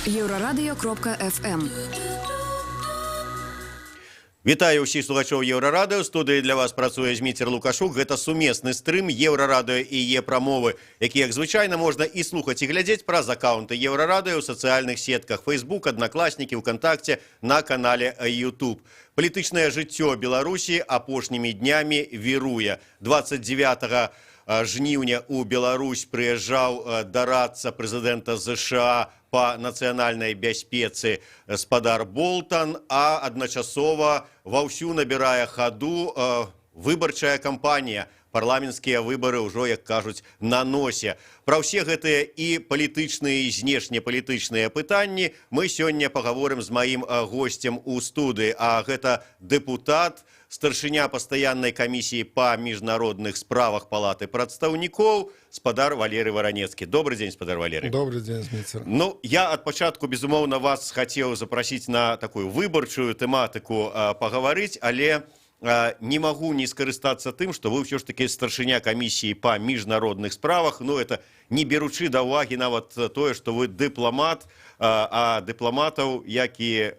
Еўрарадыё.фм. Вітаю ўсіх слухачоў Еўрарадыё. Студыі для вас працуе Зміцер Лукашук. Гэта сумесны стрым Еўрарадыё і Е-прамовы, які, як звычайна, можна і слухаць, і глядзець праз акаунты Еўрарадыё ў сацыяльных сетках Facebook, Аднакласнікі, ВКонтакте, на канале YouTube. Палітычнае жыццё Беларусі апошнімі днямі віруе. 29 жніўня ў Беларусь прыязджаў дарадца прэзідэнта ЗША па нацыянальнай бяспецы спадар Болтан, а адначасова ва ўсю набірае хаду выбарчая кампанія. Парламенцкія выбары ўжо, як кажуць, на носе. Пра ўсе гэтыя і палітычныя, і знешнепалітычныя пытанні мы сёння пагаворым з маім госцем у студыі, а гэта дэпутат, старшыня пастаяннай камісіі па міжнародных справах Палаты прадстаўнікоў спадар Валерый Варанецкі. Добрый дзень, спадар Валерый. Добрый день, Зміцер. Ну, я ад пачатку, безумоўна, вас хацеў запрасіць на такую выбарчую тэматыку пагаварыць, але не магу не скарыстацца тым, што вы ўсё ж таки старшыня камісіі па міжнародных справах. Ну, это не беручы да ўвагі нават тое, што вы дыпламат, а дыпламатаў, як і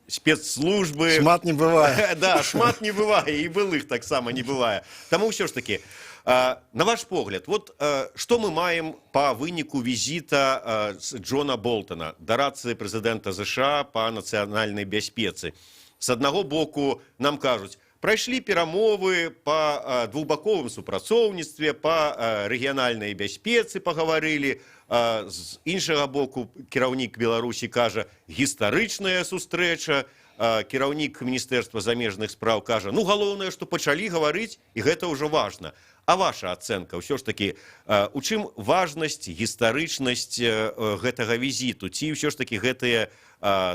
спецслужбы, Шмат не бывае. Да, шмат не бывае, і былых таксама не бывае. Таму ўсё ж таки, на ваш погляд, вот што мы маем па выніку візіта Джона Болтона, дарадцы прэзідэнта ЗША па нацыянальнай бяспецы? З аднаго боку, нам кажуць: прайшлі перамовы па двухбаковым супрацоўніцтве, па рэгіянальнай бяспецы пагаварылі. З іншага боку, кіраўнік Беларусі кажа: «Гістарычная сустрэча». Кіраўнік міністэрства замежных спраў кажа: «Ну, галоўнае, што пачалі гаварыць, і гэта ўжо важна». А ваша ацэнка ўсё ж таки, у чым важнасць, гістарычнасць гэтага візіту, ці ўсё ж таки гэтыя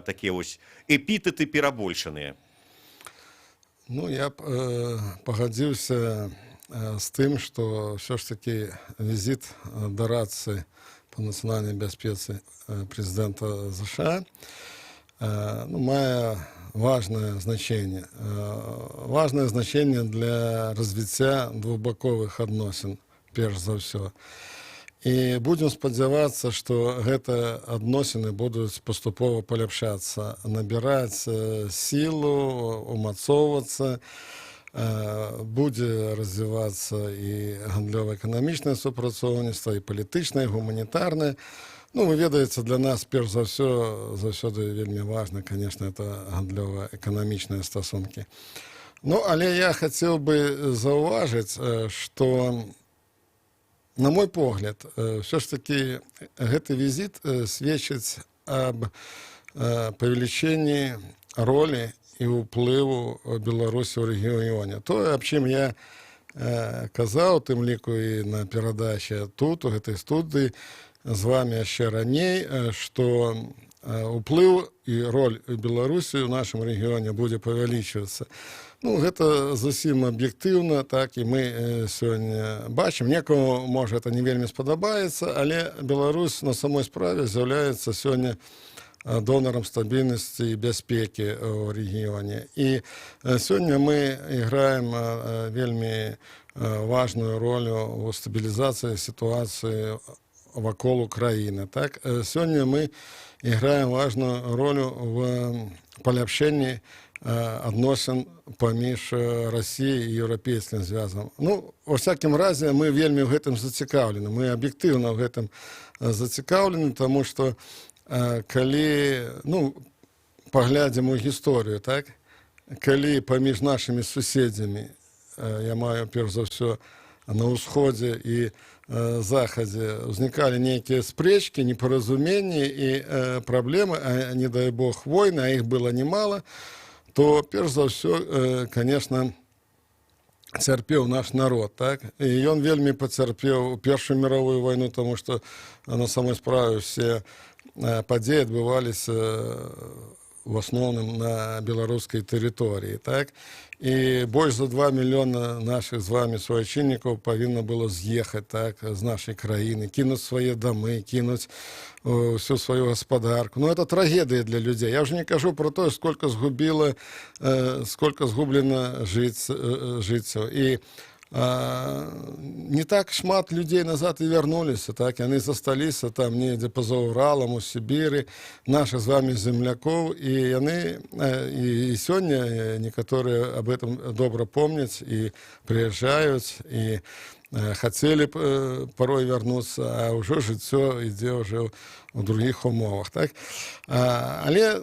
такія вось эпітэты перабольшаныя? Ну, я б пагадзіўся з тым, што ўсё ж таки візіт дарадцы па нацыянальнай бяспецы прэзідэнта ЗША ну, мае важное значение. Важное значение для развіцця двухбаковых адносін, перш за ўсё. І будзем спадзявацца, што гэта адносіны будуць паступова паляпшацца, набіраць сілу, умацоўвацца, будзе развівацца і гандлёва-эканамічнае супрацоўніцтва, і палітычнае, і гуманітарнае. Ну, вы ведаеце, для нас перш за ўсё заўсёды вельмі важна, конечно, это гандлёва-эканамічныя стасункі. Ну, але я хацеў бы заўважыць, што, на мой погляд, ўсё ж таки гэты візіт сведчыць аб павелічэнні ролі і ўплыву Беларусі ў рэгіёне. Тое, аб чым я казаў, тым ліку і на перадаче тут, у гэтай студыі, з вами яшчэ раней, што ўплыў і роль Беларусі ў нашым рэгіёне будзе павялічвацца. Ну, гэта зусім аб'ектыўна, так, і мы сёння бачым. Некаму, можа, это не вельмі спадабаецца, але Беларусь на самой справе з'яўляецца сёння донарам стабільнасці і бяспекі ў рэгіёне. І сёння мы іграем вельмі важную ролю ў стабілізацыі сітуацыі вакол Украіны. Так? Сёння мы іграем важную ролю в паляпшэнні адносін паміж Расіяй і Еўрапейскім звязам. Ну, ва всякім разе, мы вельмі ў гэтым зацікаўлены. Мы аб'ектыўна ў гэтым зацікаўлены, таму што калі, ну, паглядзім у гісторыю, так, калі паміж нашымі суседзямі, я маю перш за ўсё на ўсходзе і захадзе, узнікалі нейкія спрэчкі, непаразуменні і праблемы, а не дай бог войны, а іх было немало, то перш за ўсё, конечно, цярпеў наш народ, так? І ён вельмі пацярпеў у Першую мировую вайну, таму што на самой справе все падзеі адбываліся в асноўным на беларускай тэрыторыі, так? І больш за 2 мільёна нашых з вами суайчыннікаў павінна было з'ехаць, так, з нашай краіны, кінуць свае дамы, кінуць всю сваю гаспадарку. Ну, это трагедыя для людзей. Я уже не кажу про тое, сколько згубіла, сколько згублена жыццяў. І Не так шмат людзей назад і вярнуліся, так, яны засталіся там недзе па-за Уралам, у Сібіры, наших з вами землякоў, і яны і сёння некаторыя об этом добра помняць і прыязджаюць, і хацелі б порой вярнуцца, а ўжо жыццё ідзе ўжо ў другіх умовах, так. Але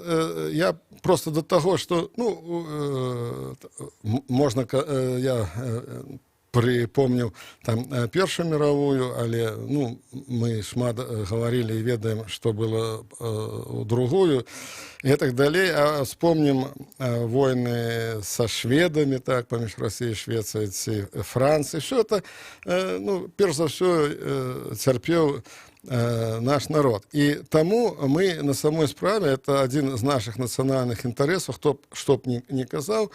я просто до таго, что, ну, можна я прыпомніў там Першую мировую, але, ну, мы шмат гаварылі і ведаем, што было у Другую і так далей. А вспомним войны со шведамі, так, паміж Россией, Швецыяй ці Францыяй. Все это, ну, перш за ўсё цярпеў наш народ. І таму мы на самой справе, это один з наших нацыянальных інтарэсаў, хто б што б не казаў,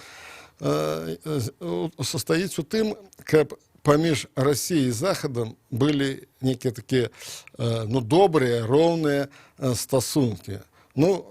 состоіць у тым, каб паміж Россией і Захадам былі нейкія такія ну, добрыя, роўныя стасункі. Ну,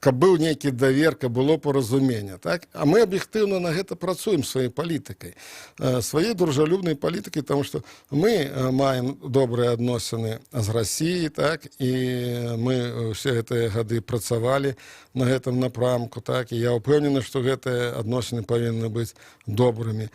каб быў нейкі давер, каб было паразуменне. Так? А мы аб'ектыўна на гэта працуем сваёй палітыкай, сваёй дружалюбнай палітыкай, таму што мы маем добрыя адносіны з Расіяй, так, і мы ўсе гэтыя гады працавалі на гэтым напрамку, так, і я ўпэўнены, што гэтыя адносіны павінны быць добрымі.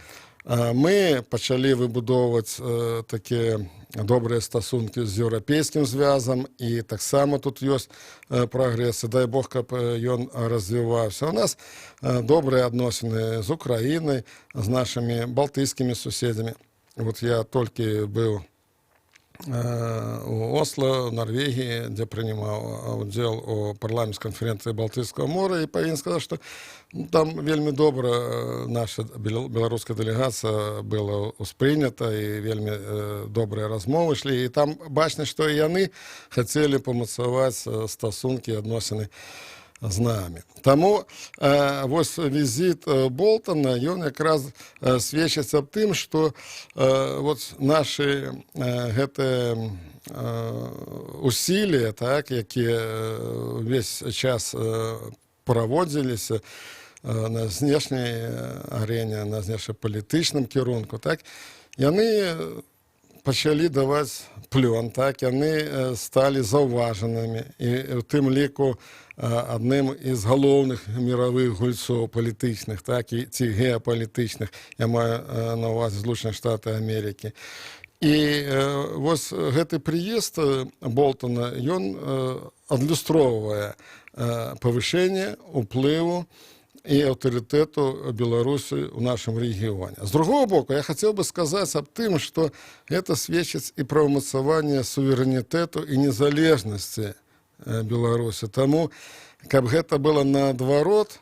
Мы пачалі выбудоўваць такія добрыя стасункі з Еўрапейскім звязам, і таксама тут ёсць прагрэс, і дай Бог, каб ён развіваўся. У нас добрыя адносіны з Украінай, з нашымі балтыйскімі суседзямі. Вот я толькі быў у Осла, Норвегії, дзе прынімаў удзел у парламенцкай канферэнцыі Балтыйскага мора, і павінен сказаць, што, ну, там вельмі добра наша беларуская дэлегацыя была ўспрынята, і вельмі добрыя размовы ішлі, і там бачна, што і яны хацелі памацаваць стасункі, адносіны з намі. Таму вось візіт Болтона, ён якраз сведчыць аб тым, што вот нашы гэтыя усилия, так, якія увесь час праводзіліся на знешняй арэне, на знешнепалітычным кірунку, так, яны пачалі даваць плён, так, яны сталі заўважанымі, і у тым ліку адным з галоўных мировых гульцоў палітычных, так, і ці геапалітычных, я маю на ўвазе Злучаныя Штаты Амерыкі. І вось гэты прыезд Болтона, ён адлюстроўвае павышэнне уплыву і аўтарытэту Беларусі ў нашым рэгіёне. З другого боку, я хацеў бы сказаць аб тым, што гэта сведчыць і пра ўмацаванне суверэнітэту і незалежнасці Беларусі. Таму, каб гэта было наадварот,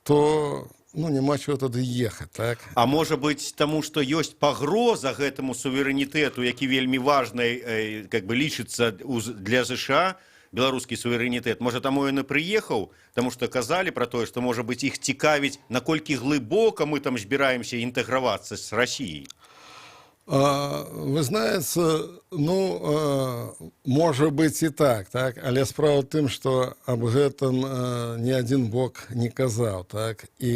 то, ну, няма чего тады ехаць, так? А можа быць, таму што ёсць пагроза гэтаму суверэнітэту, які вельмі важны, как бы лічыцца для ЗША, беларускі суверэнітэт. Можа, таму ён і прыехаў, таму што казалі пра тое, што, можа быць, іх цікавіць, наколькі глыбока мы там збіраемся інтэгравацца з Расіяй. Вы знаете, ну, можа быць і так, так, але справа ў тым, што аб гэтым ні адзін бок не казаў, так, і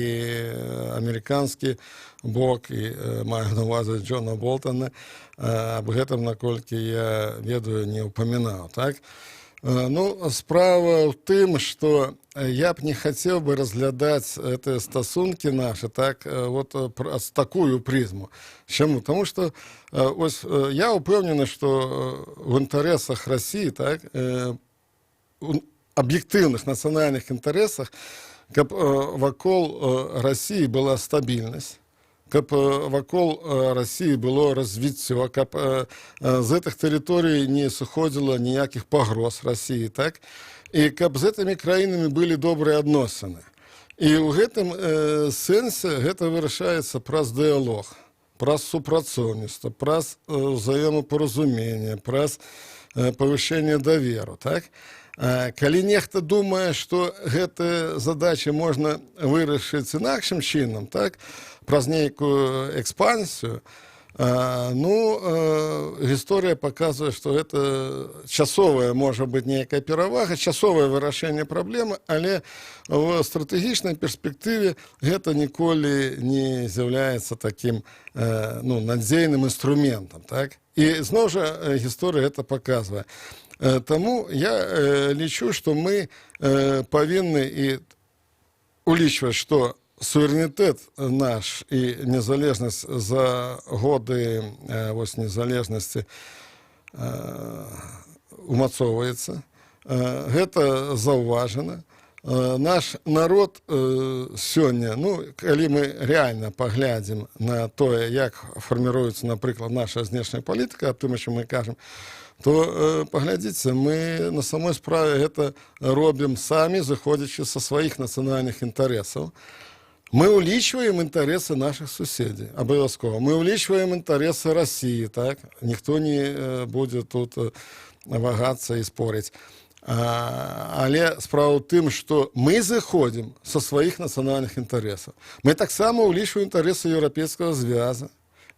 амерыканскі бок, і маю на ўвазе Джона Болтона, аб гэтым, наколькі я ведаю, не ўпамінаў, так. Ну, справа ў тым, што я б не хацеў бы разглядаць гэтыя стасункі нашы так, вот праз такую прызму. Чаму? Таму што ось я ўпэўнены, што в інтарэсах Расіі, так, у аб'ектыўных нацыянальных інтарэсах, каб вакол Расіі была стабільнасць, каб вакол Расіі было развіццё, каб з гэтых тэрыторый не сыходзіла ніякіх пагроз Расіі, так? І каб з гэтымі краінамі былі добрыя адносіны. І ў гэтым сэнсе гэта вырашаецца праз дыялог, праз супрацоўніцтва, праз ўзаемапаразуменне, праз павышэнне даверу, так? Калі нехта думае, што гэтыя задачы можна вырашыць інакшым чынам, так, праз нейкую экспансію, Ну, гісторыя паказвае, што гэта часовая можа быць нейкая перавага, часовае вырашэнне праблемы, але в стратэгічнай перспектыве гэта ніколі не з'яўляецца такім ну, надзейным інструментам. Так? І зноў жа гісторыя гэта паказвае. Таму я лічу, што мы павінны і улічваць, што суверэнітэт наш і незалежнасць за годы вось незалежнасці умацоўваецца. Гэта заўважана. Наш народ сёння, ну, калі мы рэальна паглядзім на тое, як фарміруецца, напрыклад, наша знешняя палітыка, аб тым, о чым мы кажам, то паглядзіце, мы на самой справе гэта робім самі, зыходзячы са сваіх нацыянальных інтарэсаў. Мы ўлічваем інтарэсы нашых суседзей, абавязкова. Мы ўлічваем інтарэсы Расіі, так? Ніхто не будзе тут вагацца і спорыць. Але справа ў тым, што мы зыходзім са сваіх нацыянальных інтарэсаў. Мы таксама ўлічваем інтарэсы Еўрапейскага звяза.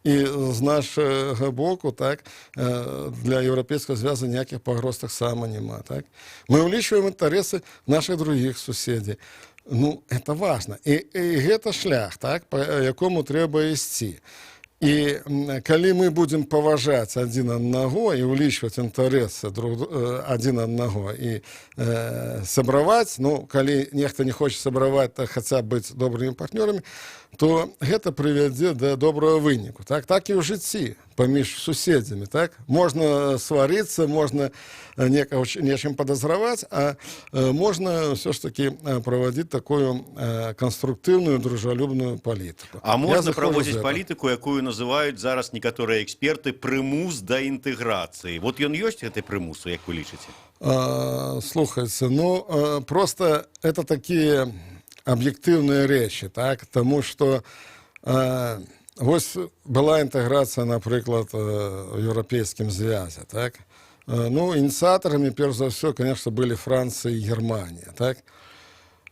І з нашага боку, так, для Еўрапейскага звяза ніякіх пагроз таксама няма. Так? Мы ўлічваем інтарэсы нашых другіх суседзей. Ну, это важно. І гэта шлях, так, па якому трэба ісці. І калі мы будзем паважаць адзін аднаго і ўлічваць інтарэсы друг адзін аднаго і сябраваць, ну, калі нехта не хоча сябраваць, так хаця б быць добрымі партнёрамі, то гэта прывядзе да добрага выніку. Так, так і ў жыцці паміж суседзямі. Так? Можна сварыцца, можна некага нечым падазраваць, а можна ўсё ж такі праводзіць такую канструктыўную, дружалюбную палітыку. А Я можна зыходжу з праводзіць гэтага. палітыку, якую называюць зараз некаторыя эксперты прымус да інтэграцыі? Вот ён ёсць, гэты прымус, як вы лічыце? Слухайце, ну, просто это такія аб'ектыўныя рэчы, так? Таму што вось была інтэграцыя, напрыклад, у Еўрапейскім звязе, так? Ну, ініцыятарамі, перш за ўсё, конечно, былі Францыя і Германія, так?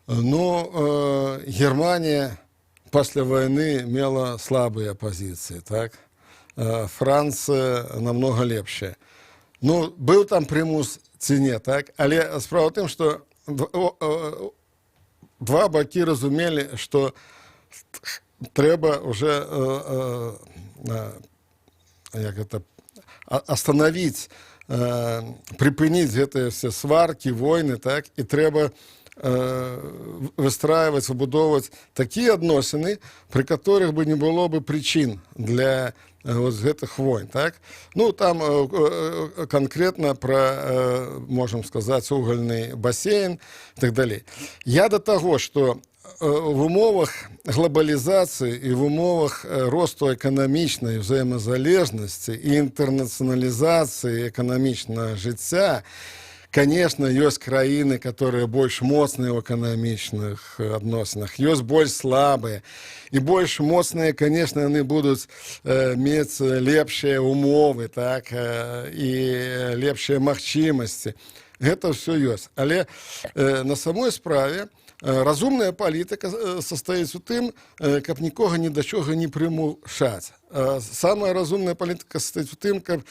Ну, Германія пасля вайны мела слабыя пазіцыі, так? Францыя намнога лепшая. Ну, быў там прымус ці не, так? Але справа ў тым, што два бакі разумелі, што трэба уже як это, остановить, прыпыніць гэтыя все сваркі, войны, так? І трэба выстраивать, выбудоўваць такія адносіны, пры которых бы не было бы прычын для вот гэтых войн, так? Ну, там конкретно про, можем сказать, угольный бассейн и так далее. Я до того, что в умовах глобалізацыі і в умовах росту эканамічнай взаемазалежнасці і інтэрнацыяналізацыі эканамічнага жыцця, конечно, ёсць краіны, которые больш моцныя ў эканамічных адносінах, ёсць больш слабыя. І больш моцныя, конечно, яны будуць мець лепшыя умовы, так, і лепшыя магчымасці. Гэта ўсё ёсць. Але на самой справе разумная палітыка састаіць у тым, каб нікога ні да чога не прымушаць. Самая разумная палітыка састаіць у тым, каб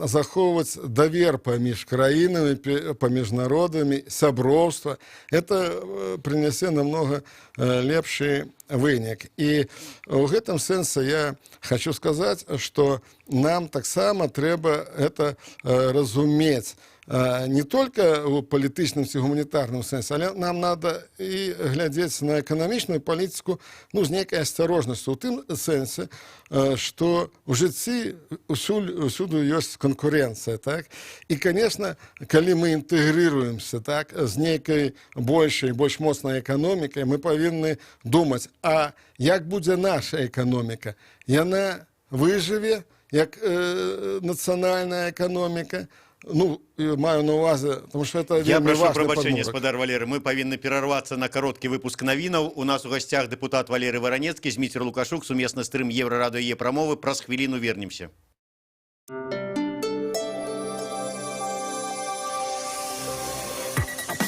захоўваць давер паміж краінамі, паміж народамі, сяброўства. Это прынясе намнога лепшы вынік. І ў гэтым сэнсе я хочу сказаць, што нам таксама трэба это разумець. Не только ў палітычным ці гуманітарным сэнсе, але нам надо і глядзець на эканамічную палітыку, ну, з нейкай асцярожнасцю, у тым сэнсе, што ў жыцці усюду ёсць канкурэнцыя, так? І, конечно, калі мы інтэгрыруемся, так, з нейкай большай, больш моцнай эканомікай, мы павінны думаць, а як будзе наша эканоміка? Яна выжыве як нацыянальная эканоміка? Ну, маю на увазе, потому что это Я вельмі прашу важны прабачэння, падмурак. Спадар Валеры, мы павінны перарвацца на кароткі выпуск навінаў. У нас у гасцях дэпутат Валеры Варанецкі, Зміцер Лукашук, сумесны стрым Еўрарадыё Е прамовы. Праз хвіліну вернемся.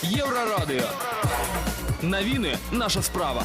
Еўрарадыё. Навіны — наша справа.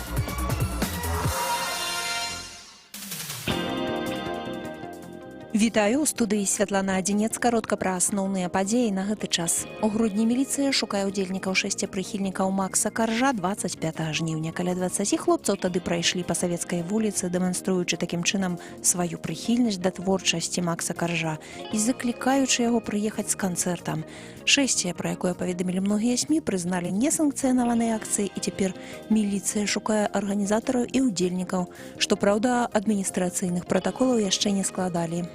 Вітаю, у студыі Святлана Адзінец. Каротка пра асноўныя падзеі на гэты час. У грудні міліцыя шукае ўдзельнікаў шэсця прыхільнікаў Макса Каржа 25 жніўня. Каля 20 хлопцаў тады прайшлі па Савецкай вуліцы, дэманструючы такім чынам сваю прыхільнасць да творчасці Макса Каржа і заклікаючы яго прыехаць з канцэртам. Шэсце, пра якое паведамілі многія СМІ, прызналі несанкцыянаванай акцыяй, і цяпер міліцыя шукае арганізатараў і ўдзельнікаў. Што праўда, адміністрацыйных пратаколаў яшчэ не складалі.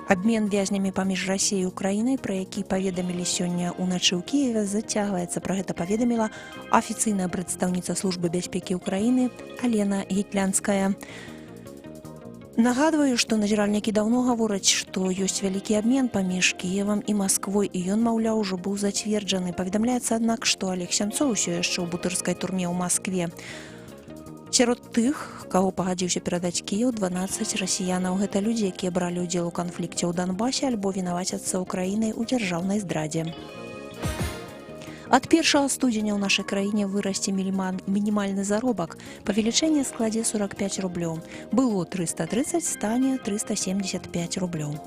Абмен вязнямі паміж Расіяй і Украінай, пра які паведамілі сёння ўначы ў Кіеве, зацягваецца. Пра гэта паведаміла афіцыйная прадстаўніца Службы бяспекі Украіны Алена Гітлянская. Нагадваю, што назіральнікі даўно гавораць, што ёсць вялікі абмен паміж Кіевам і Масквой, і ён, маўляў, ужо быў зацверджаны. Паведамляецца, аднак, што Алег Сянцоў усё яшчэ ў Бутырскай турме ў Маскве. Сярод тых, каго пагадзіўся перадаць Кіеў, 12 расіянаў. Гэта людзі, якія бралі ўдзел у канфлікце ў Данбасе альбо вінавацяцца Украінай у дзяржаўнай здрадзе. Ад 1 студзеня ў нашай краіне вырасце мінімальны заробак. Павелічэнне складзе 45 рублёў. Было 330, стане 375 рублёў.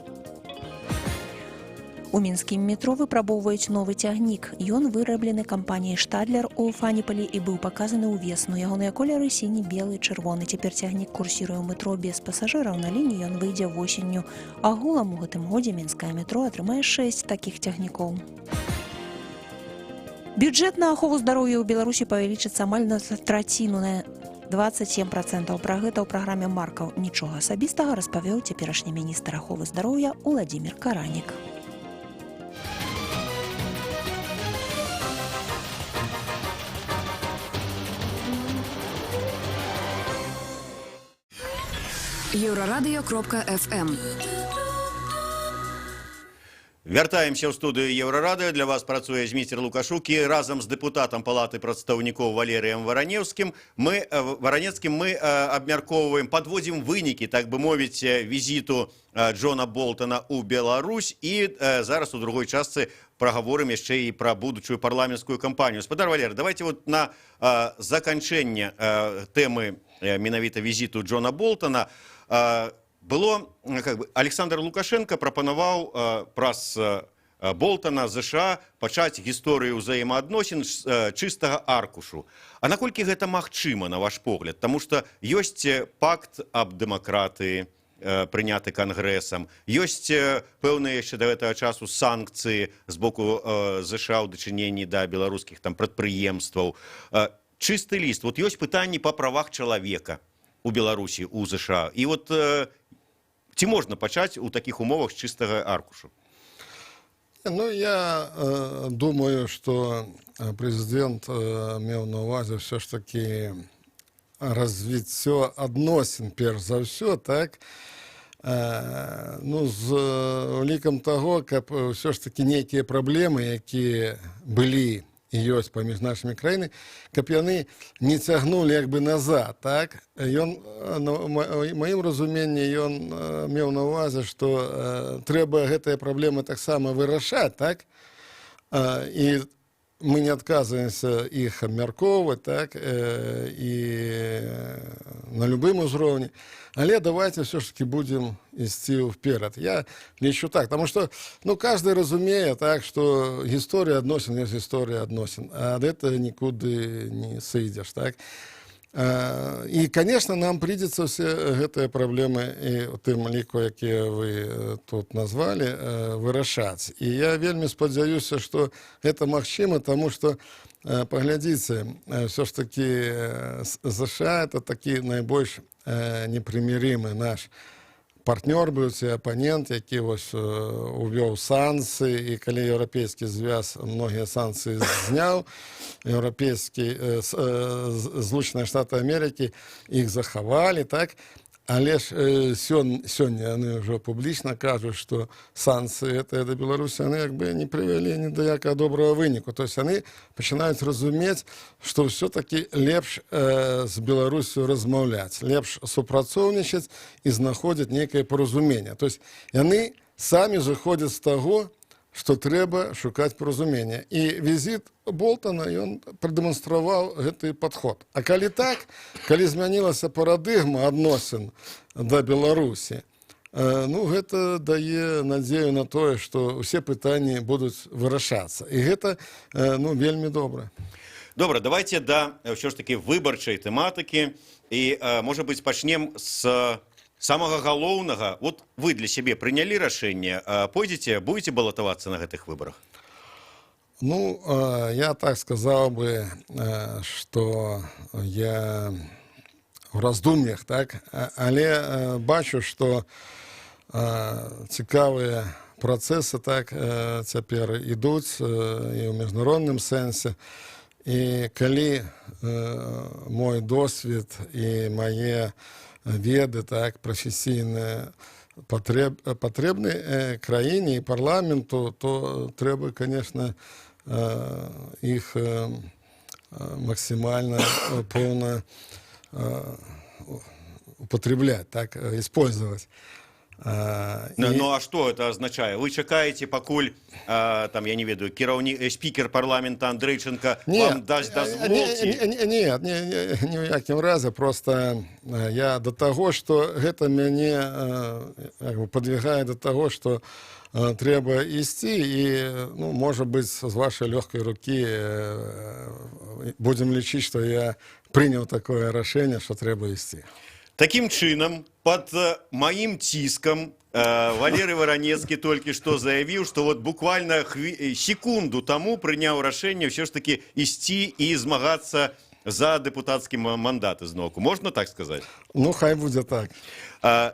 У мінскім метро выпрабоўваюць новы цягнік. Ён выраблены кампаніяй «Штадлер» у Фаніпалі і быў паказаны ўвесну. Ягоныя колеры сіні, белы, чырвоны. Цяпер цягнік курсіруе ў метро без пасажыраў. На лінію ён выйдзе восенню. Агулам у гэтым годзе мінскае метро атрымае 6 такіх цягнікоў. Бюджэт на ахову здароўя ў Беларусі павялічыцца амаль на траціну, на 27%. Пра гэта ў праграме «Маркаў. Нічога асабістага» распавёў цяперашні міністр аховы здароўя Уладзімир Каранік. Еўрарадыё.фм. Вяртаемся ў студыю Еўрарадыё. Для вас працуе Зміцер Лукашук, і разам з дэпутатам Палаты прадстаўнікоў Валерыем Варанеўскім мы Варанецкім мы абмяркоўваем, падводзім вынікі, так бы мовіць, візіту Джона Болтона ў Беларусь, і зараз у другой частцы прагаворым яшчэ і пра будучую парламенцкую кампанію. Спадар Валер, давайте вот на заканчэнне тэмы менавіта візіту Джона Болтона. Было, как бы, Александр Лукашенко прапанаваў праз Болтона ЗША пачаць гісторыю ўзаемаадносін з чыстага аркушу. А наколькі гэта магчыма, на ваш погляд? Таму што ёсць пакт аб дэмакратыі, прыняты кангрэсам, ёсць пэўныя яшчэ да гэтага часу санкцыі з боку ЗША ў дачыненні да беларускіх там прадпрыемстваў. Чысты ліст. Вот ёсць пытанні па правах чалавека у Беларусі, у ЗША. І вот ці можна пачаць у такіх умовах з чыстага аркушу? Ну, я думаю, што прэзідэнт меў на ўвазе ўсё ж такі развіццё адносін перш за ўсё, так? Ну, з улікам таго, каб ўсё ж такі нейкія праблемы, якія былі і ёсць паміж нашымі краінамі, каб яны не цягнулі як бы назад, так? Ён, на маім разуменні, ён меў на ўвазе, што трэба гэтыя праблемы таксама вырашаць, так? І мы не адказваемся іх абмяркоўваць, так, і на любым узроўні. Але давайте все ж таки будем ісці вперед. Я лічу так, потому что, ну, каждый разумее, так, что гісторыя адносін ёсць гісторыя адносін, а ад этого нікуды не сыдзеш, так. І, конечно, нам придется все гэтыя праблемы, і у тым ліку, якія вы тут назвалі, вырашаць. І я вельмі спадзяюся, што гэта магчыма, таму што, паглядзіце, все ж таки ЗША это такі найбольш непрымірымы наш партнёр быў ці апанент, які вось увёў санкцыі, і калі Еўрапейскі звяз многія санкцыі зняў, еўрапейскі Злучаныя Штаты Амерыкі іх захавалі, так? Але ж сёння яны ўжо публічна кажуць, што санкцыі гэтыя да Беларусі, яны як бы не прывялі ні да якага добрага выніку. То есть яны пачынаюць разумець, што ўсё-такі лепш з Беларусю размаўляць, лепш супрацоўнічаць і знаходзіць нейкае паразуменне. То есть яны самі зыходзяць з таго, што трэба шукаць паразумення. І візіт Болтона, ён прадэманстраваў гэты падход. А калі так, калі змянілася парадыгма адносін да Беларусі, Ну, гэта дае надзею на тое, што ўсе пытанні будуць вырашацца. І гэта ну, вельмі добра. Добра, давайте да ўсё ж таки выбарчай тэматыкі і, можа быць, пачнем з самага галоўнага. Вот вы для сябе прынялі рашэнне, пойдзеце, будете балатавацца на гэтых выбарах? Ну, я так сказаў бы, што я ў раздум'ях, так, але бачу, што цікавыя працэсы так цяпер ідуць і ў міжнародным сэнсе. І калі мой досвед і мае веды, так, прафесійныя патрэбны краіне і парламенту, то трэба, конечно, іх максімальна поўна употреблять, так, использовать. Ну, ну а что это азначае? Вы чакаеце, пакуль там, я не ведаю, спікер парламента Андрейченко вам дасць дазвол? Не, ці- не, не, не, не, ні ў якім разе, просто я да таго, што гэта мяне як бы падвігае да таго, што трэба ісці і, ну, можа быць, з вашай лёгкай рукі будзем лічыць, што я прыняў такое рашэнне, што трэба ісці. Такім чынам, пад маім ціскам Валерый Варанецкі толькі што заявіў, што вот буквально секунду таму прыняў рашэнне ўсё ж таки ісці і змагацца за дэпутацкі мандат ізноўку. Можна так сказаць? Ну, хай будзе так.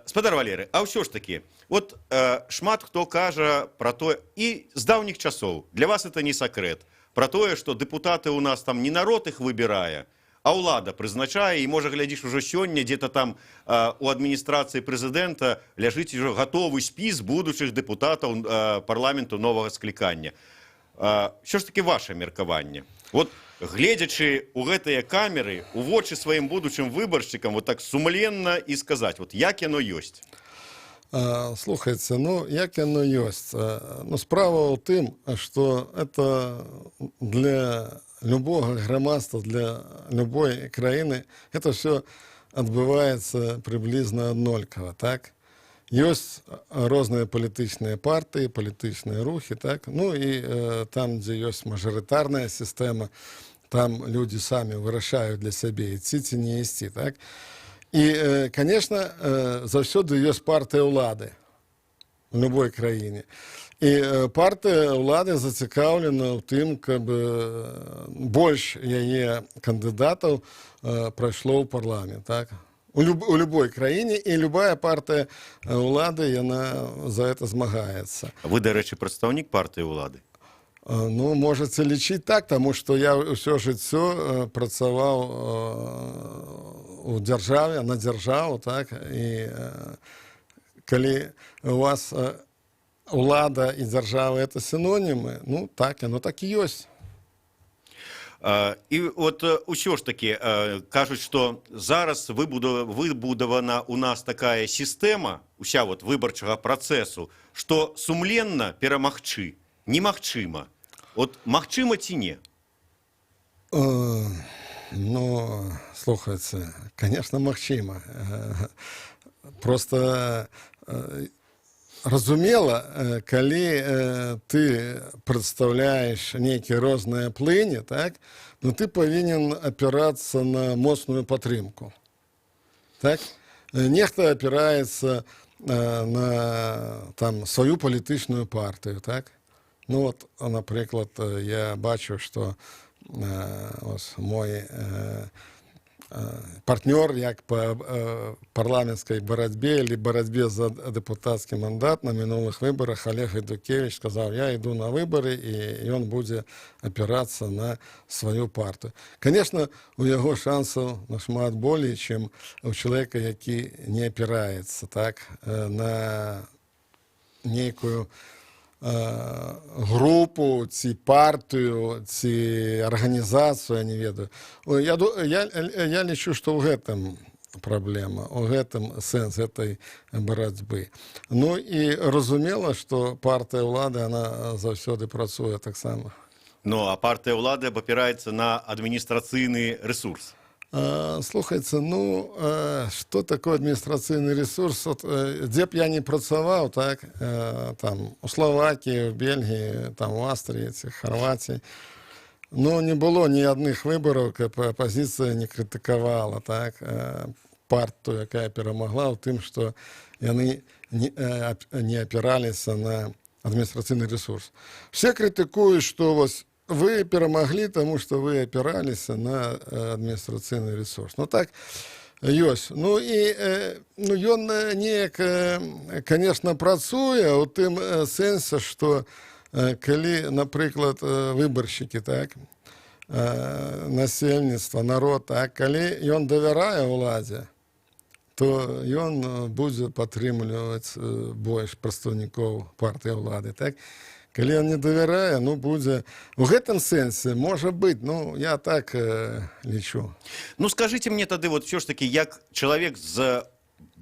Спадар Валеры, а ўсё ж таки, вот шмат хто кажа пра то, і з даўніх часоў, для вас это не сакрэт, пра тое, што дэпутаты ў нас там не народ іх выбірае, а ўлада прызначае, і, можа, глядзіш, ужо сёння где-то там у адміністрацыі прэзідэнта ляжыць ужо гатовы спіс будучых дэпутатаў парламенту новага склікання. Що ж таки ваше меркаванне? Вот гледзячы у гэтыя камеры, у вочы сваім будучым выбаршчыкам, вот так сумленна і сказаць, вот як яно ёсць. Слухайце, ну, як яно ёсць. Ну, справа ў тым, што это для любога грамадства, для любой краіны это все адбываецца прыблізна аднолькава, так? Ёсць розныя палітычныя партыі, палітычныя рухі, так? Ну і там, дзе ёсць мажарытарная сістэма, там людзі самі вырашаюць для сябе, ісці ці не ісці, так? І, конечно, заўсёды ёсць партыя ўлады в любой краіне. І партыя ўлады зацікаўлена ў тым, каб больш яе кандыдатаў прайшло ў парламент. Так? У любой краіне, і любая партыя ўлады, яна за это змагаецца. Вы, дарэчы, прадстаўнік партыі ўлады. Ну, можаце лічыць так, таму што я ўсё жыццё працаваў у дзяржаве, на дзяржаву, так, і калі у вас улада і дзяржава — это синонімы, ну, так, яно так і ёсць. І от усё ж таки кажуць, што зараз выбудавана у нас такая сістэма уся вот выбарчага працэсу, што сумленна перамагчы немагчыма. От магчыма ці не? Ну, слухайце, конечно, магчыма. Просто разумела, калі ты прадстаўляеш нейкія розныя плыні, так, ну, ты павінен апірацца на моцную падтрымку. Так? Нехта апіраецца на там сваю палітычную партыю, так? Ну вот, напрыклад, я бачу, што ось мой партнёр як па парламенцкай барацьбе или барацьбе за дэпутацкі мандат на мінулых выбарах Алег Гайдукевіч сказаў: «Я іду на выбары», і ён будзе апірацца на сваю партыю. Конечно, у яго шансаў нашмат болей, чым у чалавека, які не апіраецца, так, на нейкую групу ці партыю, ці арганізацыю, я не ведаю. Ой, я лічу, што ў гэтым праблема, у гэтым сэнс гэтай барацьбы. Ну і разумела, што партыя ўлады, она заўсёды працуе таксама. Ну а партыя ўлады абапіраецца на адміністрацыйны рэсурс. Слухайце, ну, что такое адміністрацыйны ресурс? Вот, дзе б я не працаваў, так, там, у Словакіі, у Бельгіі, там, у Аўстрыі ці Харватыі, ну, не было ні адных выбараў, каб апазіцыя не крытыкавала, так, партыю, якая перамагла, ў тым, што яны не апіраліся на адміністрацыйны ресурс. Все крытыкуюць, што вось вы перамаглі, таму што вы апіраліся на адміністрацыйны ресурс. Ну так ёсць. Ну і ну, ён неяк, конечно, працуе ў тым сэнсе, што калі, напрыклад, выбаршчыкі, так, насельніцтва, народ, так, калі ён давярае ўладзе, то ён будзе падтрымліваць больш прадстаўнікоў партыі ўлады, так? Калі ён не давярае, ну, будзе у гэтым сэнсе, можа быць, ну, я так лічу. Ну, скажите мне тады вот все ж таки, як чалавек з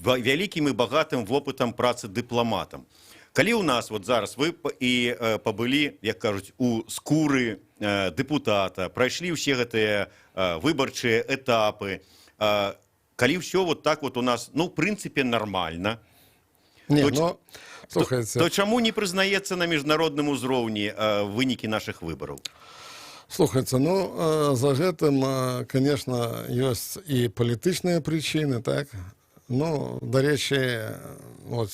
вялікім і багатым вопытам працы дыпламатам. Калі ў нас вот зараз вы і пабылі, як кажуць, у скуры дэпутата, прайшлі ўсе гэтыя выбарчыя этапы, калі ўсё вот так вот у нас, ну, в прынцыпе, нармальна, Не, то ну, слухайце, то чаму не прызнаецца на міжнародным узроўні вынікі нашых выбараў? Слухайце, ну, за гэтым, конечно, ёсць і палітычныя прычыны, так? Ну, дарэчы, вот,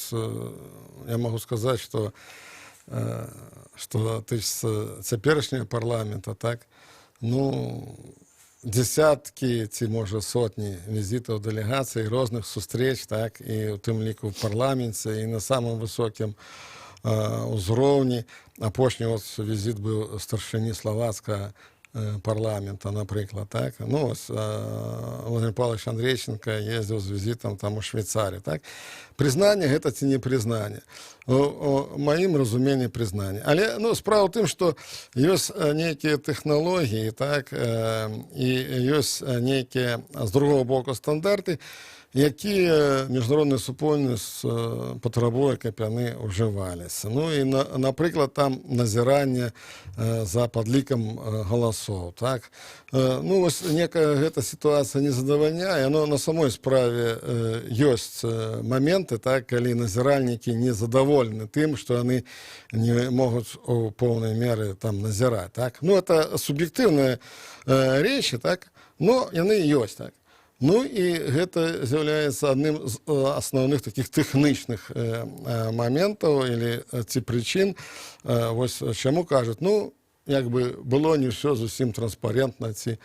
я магу сказаць, што тычыцца цяперашняга парламента, так? Ну, десяткі ці, можа, сотні візітаў дэлегацый, розных сустрэч, так, і ў тым ліку ў парламенце, і на самым высокім узроўні. Апошні вот візіт быў старшыні славацкага парламента, напрыклад, так. Ну, ось, Владимир Павлович Андрейченко ездзіў з візітам там у Швейцарію, так. Прызнанне гэта ці не прызнанне? У маім разуменні, прызнанне. Але, ну, справа ў тым, што ёсць нейкія тэхналогіі, так, і ёсць нейкія, з другого боку, стандарты, якія міжнародная супольнасць патрабуе, каб яны ўжываліся. Ну і напрыклад, там назіранне за падлікам галасоў. Так? Ну, вось некая гэта сітуацыя не задавальняе, но на самой справе ёсць маменты, так, калі назіральнікі не задаволены тым, што яны не могуць у поўнай меры там назіраць. Так? Ну, это суб'ектыўныя рэчы, так? Но яны ёсць, так. Ну і гэта з'яўляецца адным з асноўных такіх тэхнічных моментаў или ці прычын, вось чаму кажуць, ну, як бы было не ўсё зусім транспарентна ці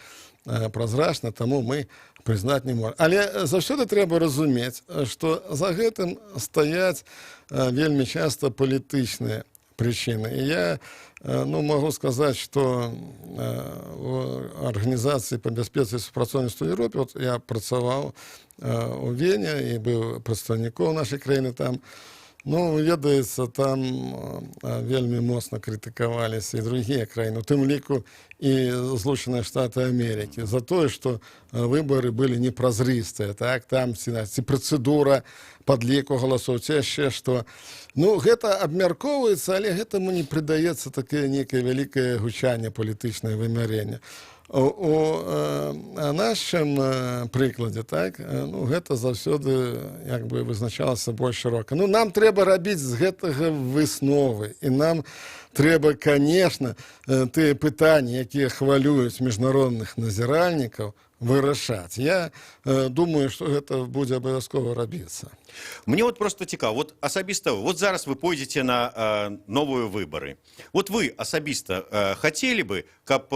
празрачна, таму мы прызнаць не можам. Але заўсёды трэба разумець, што за гэтым стаяць вельмі часта палітычныя прычыны. І я ну, магу сказаць, што у арганізацыі па бяспецы і супрацоўніцтву ў Еўропе, вот я працаваў у Вене і быў прадстаўніком нашай краіны там. Ну, вы ведаеце, там вельмі моцна крытыкаваліся і другія краіны, у тым ліку і Злучаныя Штаты Амерыкі, за тое, што выбары былі непразрыстыя, так, там ці працэдура падліку галасоў, ці яшчэ што. Ну, гэта абмяркоўваецца, але гэтаму не прыдаецца такое некае вялікае гучанне, палітычнае вымярэнне. У нашым прыкладзе, так, ну, гэта заўсёды як бы вызначалася больш шырока. Ну, нам трэба рабіць з гэтага высновы, і нам трэба, конечно, тыя пытанні, якія хвалююць міжнародных назіральнікаў, вырашаць. Я думаю, што гэта будзе абавязкова рабіцца. Мне вот просто цікава, вот асабіста вы, вот зараз вы пойдзеце на новыя выбары. Вот вы асабіста хацелі бы, каб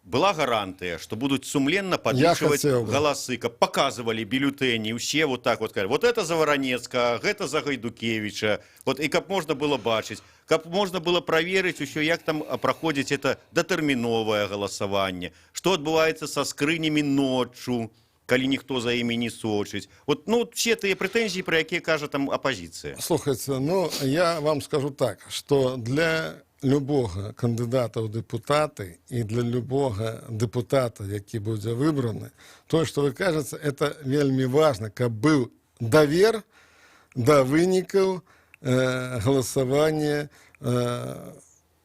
была гарантыя, што будуць сумленна падлічваць хацеў бы. галасы, каб паказвалі бюлетэні, усе вот так вот сказали: вот это за Варанецкага, гэта за Гайдукевича, вот, і каб можна было бачыць, каб можна было праверыць усё, як там праходзіць это датэрміновае галасаванне, што адбываецца са скрынямі ноччу, калі ніхто за імі не сочыць. Вот, ну, все тыя прэтэнзіі, пра якія кажа там апазіцыя. Слухайце, ну, я вам скажу так, что для любога кандыдата ў дэпутаты і для любога дэпутата, які будзе выбраны, тое, што вы кажаце, это вельмі важна, каб быў давер да вынікаў галасавання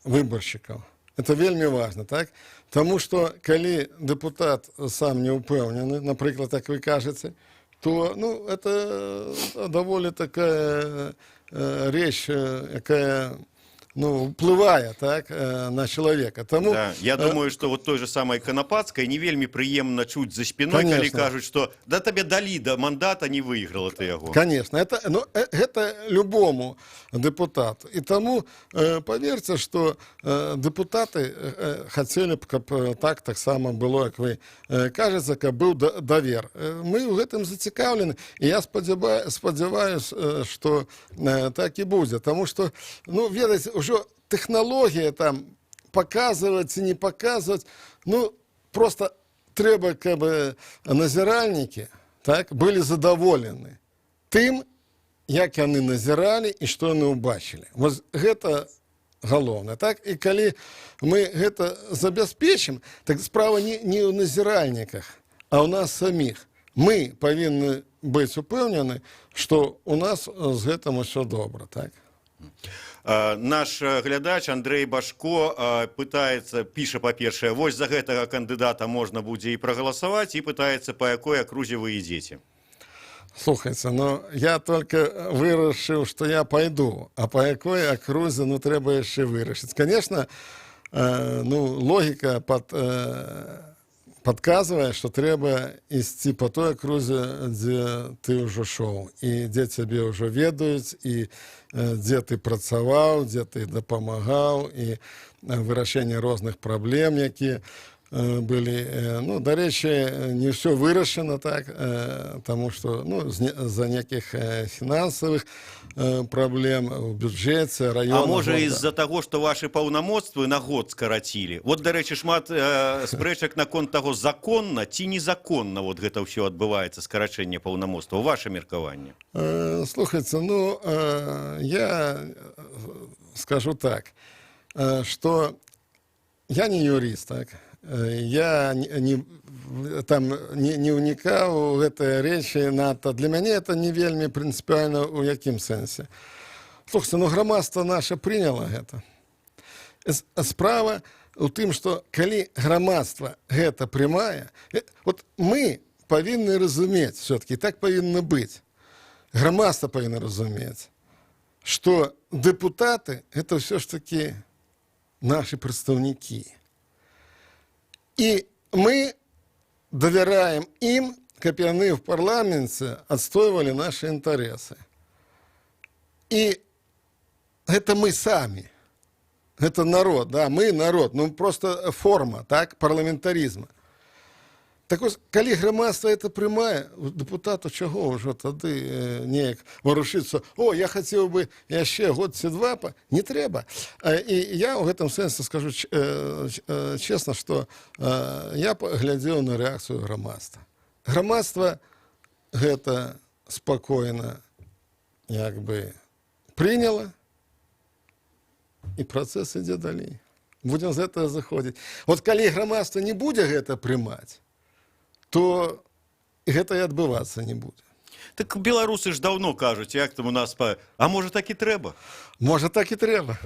выбаршчыкаў. Это вельмі важна, так? Таму што калі дэпутат сам не ўпэўнены, напрыклад, так вы кажаце, то, ну, это даволі такая рэч, якая, ну, уплывае, так, на чалавека. Таму, Да. Я думаю, что вот той же самой Канапацкай не вельмі прыемна чуць за спиной, калі Конечно. кажуць, что да табе далі да мандата, не выйграла ты яго. Конечно, это, ну, гэта любому депутату. І таму поверьте, что депутаты хотели б, каб так таксама было, як вы кажаце, каб быў давер. Мы ў гэтым зацікаўлены, і я спадзяваюсь, что так і будзе. Таму что, ну, ведаеце, ўжо тэхналогія там показывать ці не показывать, ну, просто трэба, каб назіральнікі, так, былі задаволены тым, як яны назіралі і што яны ўбачылі. Вось гэта галоўнае. Так? І калі мы гэта забяспечым, так справа не ў назіральніках, а ў нас саміх. Мы павінны быць упэўнены, што у нас з гэтым усё добра. Так? Наш глядач Андрей Башко пытаецца, піша, па-першае, вось за гэтага кандыдата можна будзе і прагаласаваць, і пытаецца, па якой акрузе вы ідзеце. Слухайце, ну я только вырашыў, што я пайду, а па якой акрузе, ну, трэба яшчэ вырашыць. Конечно, ну, логіка падказвае, што трэба ісці па той акрузе, дзе ты ўжо шоў і дзе цябе ўжо ведаюць, і дзе ты працаваў, дзе ты дапамагаў і вырашэнне розных праблем, якія былі. Ну, дарэчы, не ўсё вырашана, так, таму што, ну, з-за некіх фінансавых праблем у бюджэце раёна. А можа, года. з-за таго, што вашы паўнамоцтвы на год скарацілі. Вот, дарэчы, шмат спрэчак наконт таго, законна ці незаконна вот гэта ўсё адбываецца, скарачэнне паўнамоцтва. Ваше меркаванне? Слухайце, ну, я скажу так, что я не юрист, так? Я там не ўнікаў у гэтыя рэчы надта. Для мяне это не вельмі прынцыпіальна, ў якім сэнсе. Слухайце, ну грамадства наша прыняло гэта. Справа у тым, што калі грамадства гэта прымае, вот мы павінны разумець, все-таки так павінна быць. Грамадства павінна разумець, што дэпутаты — это ўсё ж таки наши прадстаўнікі. І мы давяраем ім, каб яны ў парламенце адстойвалі наши інтарэсы. І гэта мы самі. Гэта народ, да, мы народ, ну просто форма, так, парламентарызма. Так вось, калі грамадства это прымае, дэпутату чаго ўжо тады неяк варушыцца: «О, я хацеў бы яшчэ год ці два». Не трэба. І я ў гэтым сэнсе скажу честно, што я паглядзеў на рэакцыю грамадства. Грамадства гэта спакойна як бы прыняла, і працэс ідзе далей. Будзем з гэтага заходзіць. Вот калі грамадства не будзе гэта прымаць, то гэта і адбывацца не будзе. Так беларусы ж даўно кажуць, як там у нас А можа, так і трэба? Можа, так і трэба.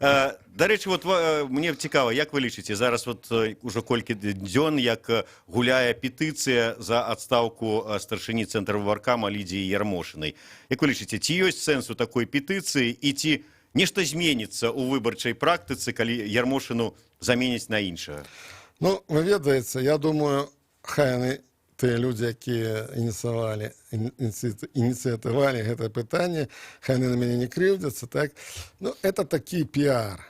Дарэчы, вот мне цікава, як вы лічыце, зараз вот ужо колькі дзён, як гуляе петыцыя за адстаўку старшыні Цэнтрвыбаркама Лідзіі Ярмошынай. Як вы лічыце, ці ёсць сэнс у такой петыцыі і ці нешта зменіцца ў выбарчай практыцы, калі Ярмошыну заменяць на іншага? Ну, вы ведаеце, я думаю, хай яны, тыя людзі, якія ініцыятывалі гэта пытанне, хай яны на мяне не крыўдзяцца, так? Ну, это такі піар.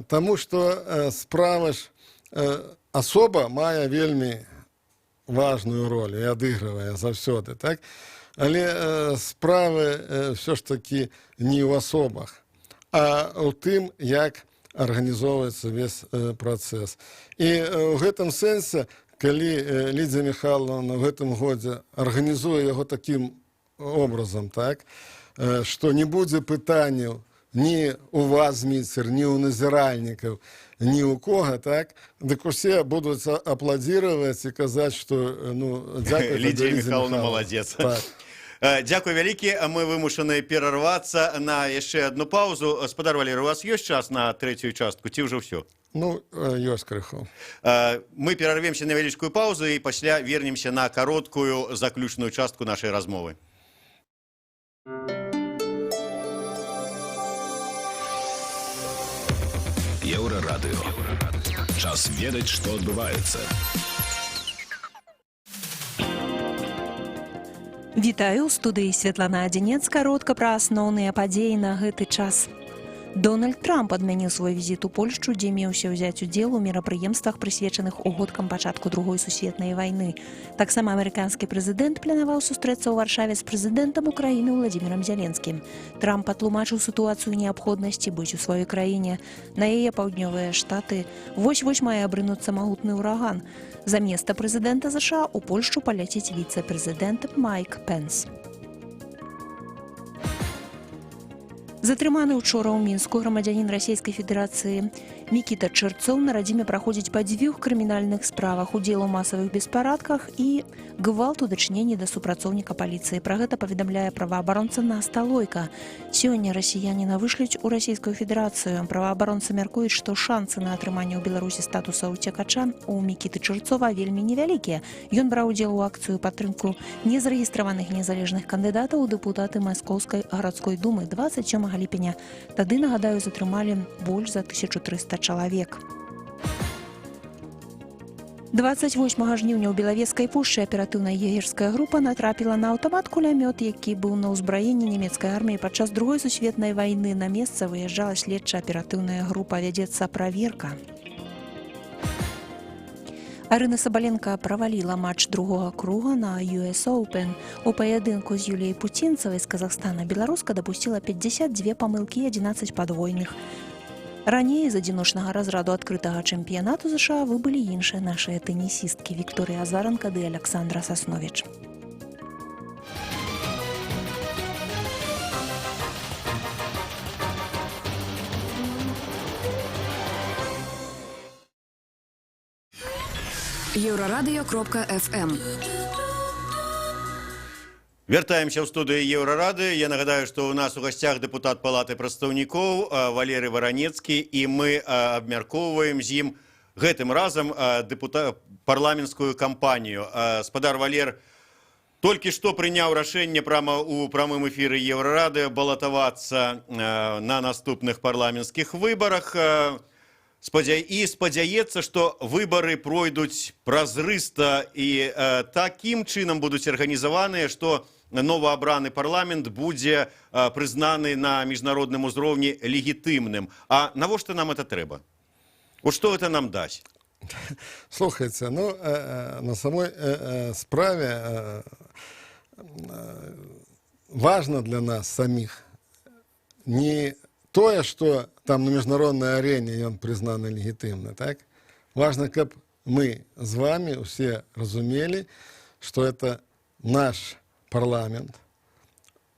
Таму што справа ж асоба мае вельмі важную ролю і адыгрывае заўсёды, так? Але справы ўсё ж такі не ў асобах, а ў тым, як арганізоўваецца весь працэс. І ў гэтым сэнсе, калі Лідзія Михайловна ў гэтым годзе арганізуе яго такім образом, так, што не будзе пытанняў ні у вас, Зміцер, ні ў назіральнікаў, ні ў кога, так, дык усе будуць апладзіраваць і казаць, што ну, дзякуй табе, Лідзія Лідзія Михайловна Михайловна. маладзец. Так. Дзякуй вялікі. Мы вымушаны перарвацца на яшчэ одну паузу. Спадар Валерый, у вас ёсць час на трэцюю частку ці ўжо ўсё? Ну, ёсць крыху. Мы перарвемся на вялічкую паузу і пасля вернемся на кароткую заключную частку нашай размовы. Еўрарадыё. Час ведаць, што адбываецца. Вітаю, у студыі Святлана Адзінец. Каротка пра асноўныя падзеі на гэты час. Дональд Трамп адмяніў свой візіт у Польшчу, дзе меўся ўзяць удзел у мерапрыемствах, прысвечаных угодкам пачатку Другой сусветнай вайны. Таксама амерыканскі прэзідэнт планаваў сустрэцца ў Варшаве з прэзідэнтам Украіны Уладзімірам Зяленскім. Трамп патлумачыў сітуацыю неабходнасці быць у сваёй краіне. На яе паўднёвыя штаты вось-вось мае абрынуцца магутны ураган. Заместа прэзідэнта ЗША ў Польшчу паляціць віцэ-прэзідэнт Майк Пенс. Затрыманы учора ў Мінску грамадзянін Расійскай Федэрацыі Мікіта Чэрцоў на радзіме праходзіць па дзвюх крымінальных справах: удзел у масавых беспарадках і гвалт у дачыненні да супрацоўніка паліцыі. Пра гэта паведамляе праваабаронца Наста Лойка. Сёння расіяніна вышлюць у Расійскую Федэрацыю. Праваабаронцы мяркуюць, што шанцы на атрыманне ў Беларусі статуса ўцекача у Мікіты Чэрцова вельмі невялікія. Ён браў удзел у акцыю падтрымку незарэгістраваных незалежных кандыдатаў у дэпутаты Маскоўскай гарадской думы 27 ліпеня. Тады, нагадаю, затрымалі больш за 1300 чалавек. 28 жніўня ў Белавежскай пушчы аператыўная егерская група натрапіла на аўтамат-кулямёт, які быў на ўзбраенні нямецкай арміі падчас Другой сусветнай вайны. На месца выязджала следча-аператыўная група, вядзецца праверка. Арына Сабаленка праваліла матч другога круга на US Open. У паядынку з Юліяй Пуцінцавай з Казахстана беларуска дапусціла 52 памылкі і 11 падвойных. Раней з адзіночнага разраду адкрытага чэмпіянату ЗША выбылі іншыя нашыя тэнісісткі Вікторыя Азаранка ды Аляксандра Сасновіч. Еўрарадыё.фм. Вяртаемся ў студыю Еўрарадыё. Я нагадаю, што ў нас у гасцях дэпутат Палаты прадстаўнікоў Валерый Варанецкі, і мы абмяркоўваем з ім гэтым разам парламенцкую кампанію. Спадар Валер толькі што прыняў рашэнне прама ў прамым эфіры Еўрарадыё балатавацца на наступных парламенцкіх выбарах. І спадзяецца, што выбары пройдуць празрыста і такім чынам будуць арганізаваныя, што новаабраны парламент будзе прызнаны на міжнародным узроўні легітымным. А навошта нам это трэба? Вот што это нам дасць? Слухайце, ну, на самой справе важно для нас самих не тое, что там на міжнароднай арене ён прызнаны легітымны, так? Важно, каб мы з вами усе разумелі, что это наш парламент,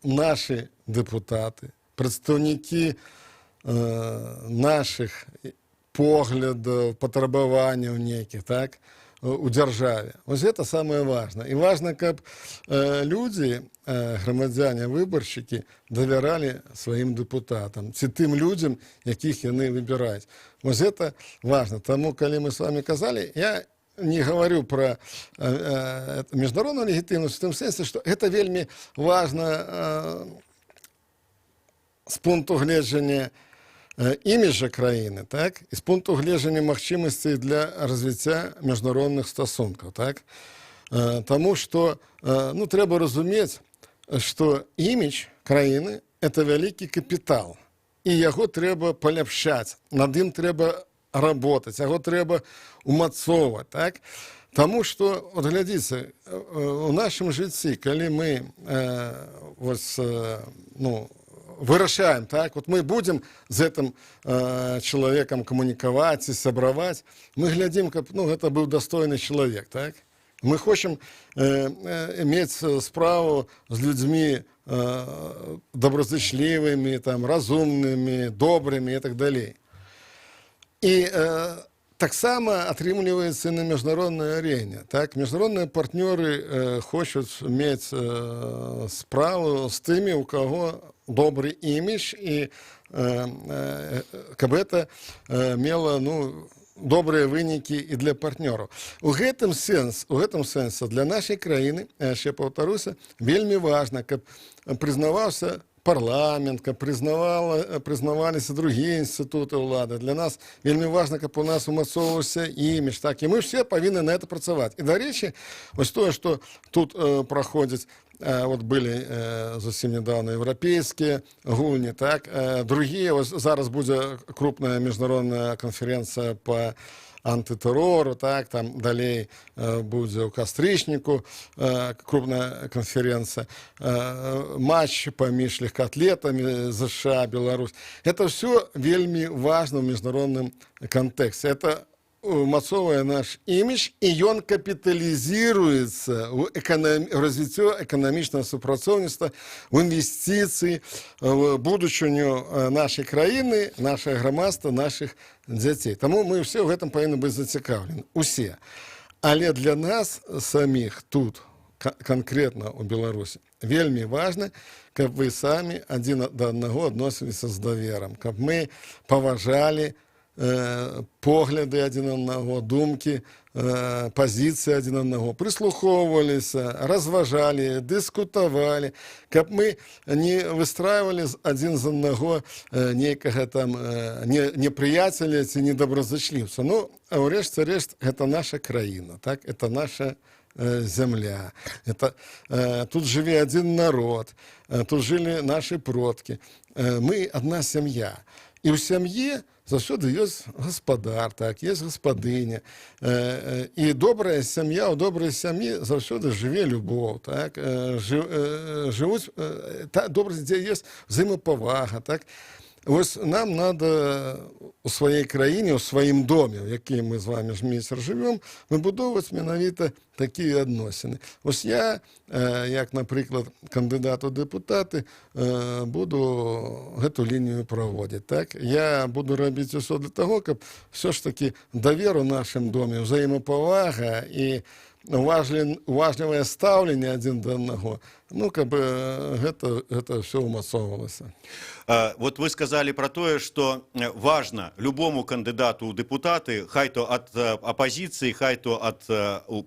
наши депутаты, прадстаўнікі наших поглядаў, патрабаванняў нейкіх, так, у дзяржаве. Вось гэта самае важное. І важна, каб людзі, грамадзяне, выбаршчыкі давяралі сваім дэпутатам ці тым людзям, якіх яны выбіраюць. Вось гэта важна. Таму, калі мы с вами казалі, я не говорю про міжнародную легітымнасць в том сэнсе, што гэта вельмі важна з пункту гледжання іміджа краіны, так, і з пункту гледжання магчымасцей для развіцця міжнародных стасункаў, так? Таму што ну, трэба разумець, што імідж краіны — это вялікі капітал, і яго трэба паляпшаць, над ім трэба работаць, яго трэба умацоўваць, так? Таму што, от глядзіце, у нашым жыцці, калі мы вось, ну, вырашаем, так, вот мы будем з гэтым чалавекам камунікаваць і сябраваць, мы глядзім, каб, ну, гэта быў дастойны чалавек, так? Мы хочам иметь справу з людзьмі добразычлівымі, там, разумнымі, добрымі і так далей. І Таксама атрымліваецца і на міжнароднай арэне. Так, міжнародныя партнёры хочуць мець справу з тымі, у каго добры імідж, і каб это мела, ну, добрыя вынікі і для партнёраў. У гэтым сэнсе для нашай краіны, я яшчэ паўтаруся, вельмі важна, каб прызнаваўся парламент, каб прызнаваліся другія інстытуты ўлады. Для нас вельмі важна, каб у нас умацоўваўся імідж. Так, і мы все павінны на это працаваць. І, дарэчы, вось тое, што тут праходзіць, вот былі зусім недавно еўрапейскія гульні, так, другія, вось зараз будзе крупная міжнародная канферэнцыя по антытэрору, так, там далей будзе ў кастрычніку крупная канферэнцыя, матч паміж легкаатлетамі ЗША, Беларусь. Это все вельмі важна ў міжнародным кантэксце. Это умацоўвае наш імідж, і ён капіталізіруецца ў развіццё эканамічнага супрацоўніцтва, в інвестыцыі, в будучыню нашай краіны, нашага грамадства, нашых дзяцей. Таму мы ўсе ў гэтым павінны быць зацікаўлены. Усе. Але для нас саміх тут, канкрэтна ў Беларусі, вельмі важна, каб вы самі адзін да аднаго адносіліся з даверам, каб мы паважалі погляды адзін аднаго, думкі, пазіцыі адзін аднаго, прыслухоўваліся, разважалі, дыскутавалі, каб мы не выстраивалі адзін з аднаго нейкага там непрыяцеля ці недобразычліўца. Ну, а ўрэшце рэшт, гэта наша краіна, так? Это наша зямля. Это, тут жыве адзін народ, тут жылі нашы продкі. Мы адна сям'я. І ў сям'і заўсёды ёсць гаспадар, так, есть гаспадыня. І добрая сям'я, у добрай сям'і заўсёды жыве любоў, так, жывуць, добра, дзе ёсць взаемапавага, так. Вось нам надо у сваёй краіне, у сваім доме, у якім мы з вами, Зміцер, жывём, выбудоўваць менавіта такія адносіны. Вось я, як, напрыклад, кандыдат у дэпутаты, буду гэту лінію праводзіць. Так? Я буду рабіць усё для таго, каб все ж таки давер у нашым доме, взаемапавага і уважлівае стаўленне адзін да аднаго, ну, каб гэта все ўмацоўвалася. Вот вы сказали про тое, что важно любому кандыдату ў дэпутаты, хай то ад апазіцыі, хай то ад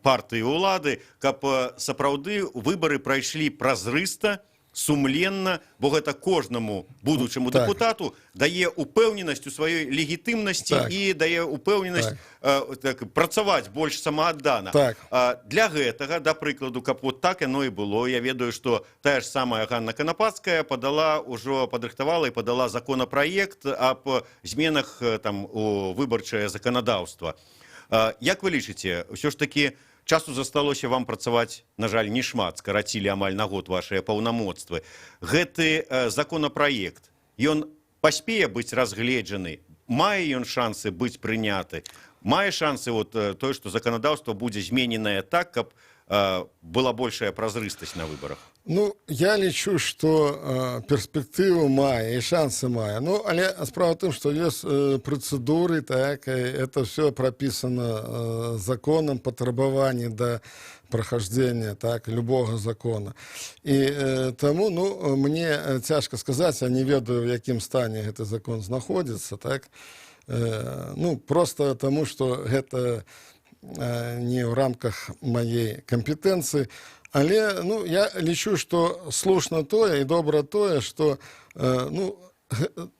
партыі ўлады, каб сапраўды выбары прайшлі празрыста, сумленна, бо гэта кожнаму будучаму дэпутату дае упэўненасць у сваёй легітымнасці і дае упэўненасць так, працаваць больш самааддана. Для гэтага, да прыкладу, каб вот так яно і было, я ведаю, што тая ж самая Ганна Канапацкая падала ўжо, падрыхтавала і падала законапраект аб зменах там у выбарчае заканадаўства. Як вы лічыце, ўсё ж такі часу засталося вам працаваць, на жаль, не шмат, скарацілі амаль на год вашыя паўнамоцтвы. Гэты законапраект, ён паспее быць разгледжаны, мае ён шансы быць прыняты, мае шансы вот тое, што заканадаўства будзе змененае так, каб была большая празрыстасць на выбарах? Ну, я лічу, што перспектыву мае і шансы мае. Ну, але справа ў тым, што ёсць працэдуры, так, это все прописано законам, патрабаванні да прохождения, так, любого закона. І таму, ну, мне цяжка сказаць, я не ведаю, в якім стане гэты закон знаходзіцца, так, ну, просто таму, што гэта не ў рамках маей кампетэнцыі. Але, ну, я лічу, што слушна тое і добра тое, што ну,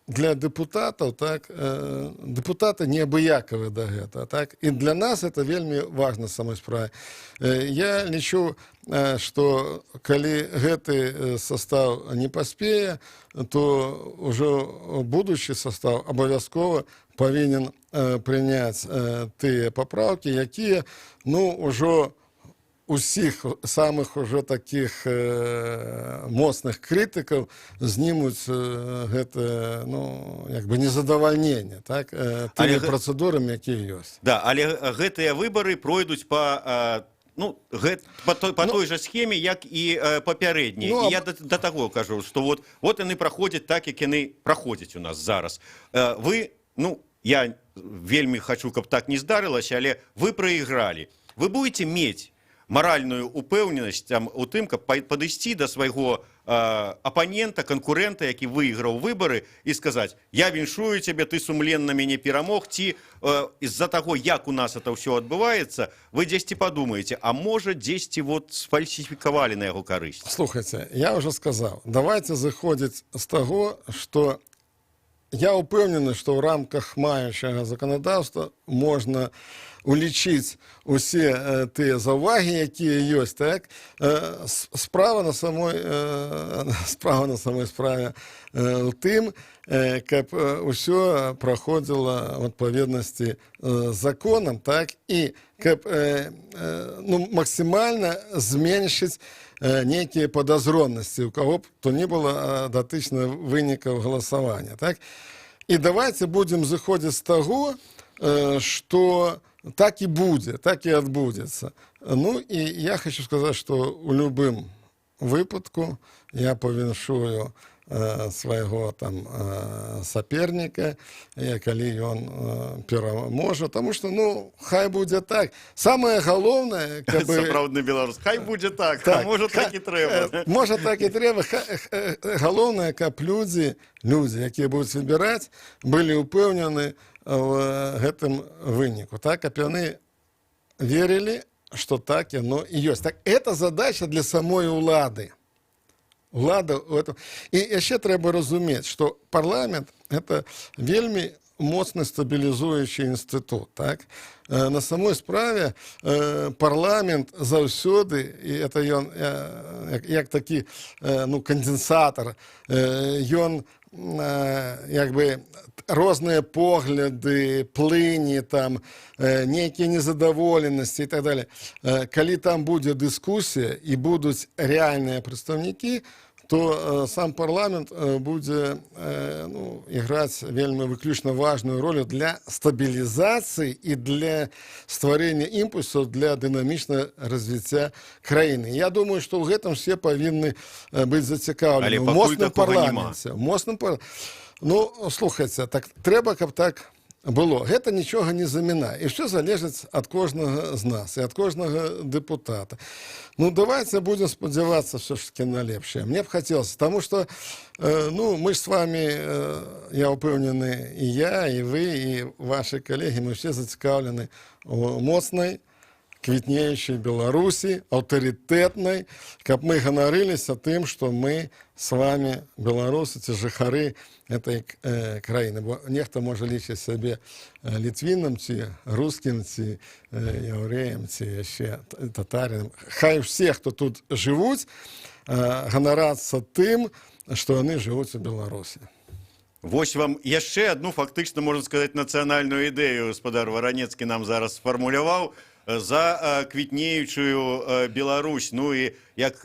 для дэпутатаў, так, дэпутаты неабыякавы да гэтага, так, і для нас это вельмі важна самой справе. Я лічу, што калі гэты состав не паспее, то ўжо будучы состав абавязкова павінен прыняць тыя папраўкі, якія, ну, ўжо усіх самых уже таких моцных крытыкаў знімуць гэта, ну, як бы незадавальненне, так, тымі працэдурамі, якія ёсць. Да, але гэтыя выбары пройдуць ну, па Ну, той жа схеме, як і папярэднія. Ну, І я да таго кажу, што вот яны праходзяць так, як яны праходзяць у нас зараз. Вы, ну, Я вельмі хачу, каб так не здарылася, але вы прайгралі. Вы будете мець маральную упэўненасць там у тым, каб падысці да свайго апанента, канкурента, які выйграў выбары, і сказаць: «Я віншую цябе, ты сумленна мяне перамог», ці з-за таго, як у нас это ўсё адбываецца, вы дзесьці падумаеце: а можа, дзесьці вот сфальсіфікавалі на яго карысць? Слухайце, я уже сказаў, давайте зыходзіць з таго, што я ўпэўнены, што ў рамках маючага заканадаўства можна улічыць усе тыя заўвагі, якія ёсць, так. Справа на самой справе у тым, каб усё праходзіла ў адпаведнасці з законам, так, і каб ну, максімальна зменшыць нейкія падазроннасці у каго б то ни было датычна вынікаў галасавання, так. І давайте будем зыходзіць з таго, что так і будзе, так і адбудзецца. Ну і я хочу сказаць, что у любым выпадку я павіншую свайго там саперніка, калі ён пераможа, тому что, ну, хай будзе так. Самое галоўнае, каб Сапраўдны беларус: хай будзе так, так. А можа, так і трэба. Можа, так і трэба. Галоўнае, каб людзі, якія будуць выбіраць, былі ўпэўнены в гэтым выніку, так, каб яны верылі, что так яно і ёсць. Так, это задача для самой улады. Улада у этом. І яшчэ трэба разумець, что парламент — это вельмі моцны стабілізуючы інстытут, так. На самой справе парламент заўсёды, і это ён як такі ну, кандэнсатар, ён як бы розныя погляды, плыні там, нейкія незадаволенасці і так далее. Калі там будзе дыскусія і будуць рэальныя прадстаўнікі, то сам парламент будзе ну, іграць вельмі выключна важную ролю для стабілізацыі і для стварэння імпульсу для дынамічнага развіцця краіны. Я думаю, што ў гэтым все павінны быць зацікаўлены. Але У пакуль моцным такога няма. парламенце. Ну, слухайце, так трэба, каб так было. Гэта нічога не замінае. І ўсё залежыць ад кожнага з нас і ад кожнага дэпутата. Ну, давайте будем спадзявацца все ж таки на лепшае. Мне б хацелася, таму что ну, мы ж с вами, я ўпэўнены, і я, і вы, і ваши калегі, мы все зацікаўлены у моцнай, квітнеючай Беларусі, аўтарытэтнай, каб мы ганарыліся тым, што мы с вами беларусы ці жыхары этой краіны. Бо нехта можа лічыць сябе літвінам ці рускім, ці яўрэем, ці яшчэ татарынам. Хай усе, хто тут жывуць, ганарацца тым, што яны жывуць у Беларусі. Вось вам яшчэ одну, фактычна, можна сказаць, нацыянальную ідэю спадар Варанецкі нам зараз сфармуляваў за квітнеючую Беларусь. Ну і як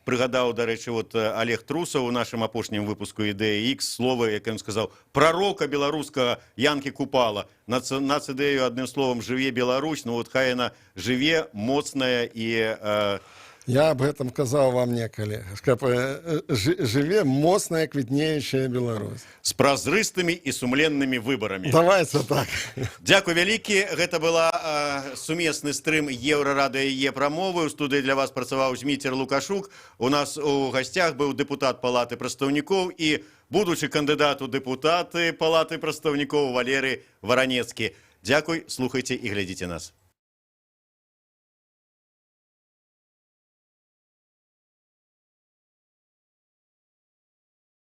прыгадаў, дарэчы, вот Олег Трусаў у нашым апошнім выпуску «Ідэі X» слова, як ён сказаў, прарока беларускага Янкі Купала: нацыдэю, адным словом, жыве Беларусь. Ну вот хай яна жыве, моцная і Я об этом казаў вам некалі. Каб жыве моцная, квітнеючая Беларусь. З празрыстымі і сумленнымі выбарамі. Давайте так. Дзякуй вялікі. Гэта была сумесны стрым Еўрарадыё, Е-прамовы. У студыі для вас працаваў Зміцер Лукашук. У нас у гасцях быў дэпутат Палаты прадстаўнікоў і будучы кандыдат у дэпутаты Палаты прадстаўнікоў Валерый Варанецкі. Дзякуй, слухайце і глядзіце нас.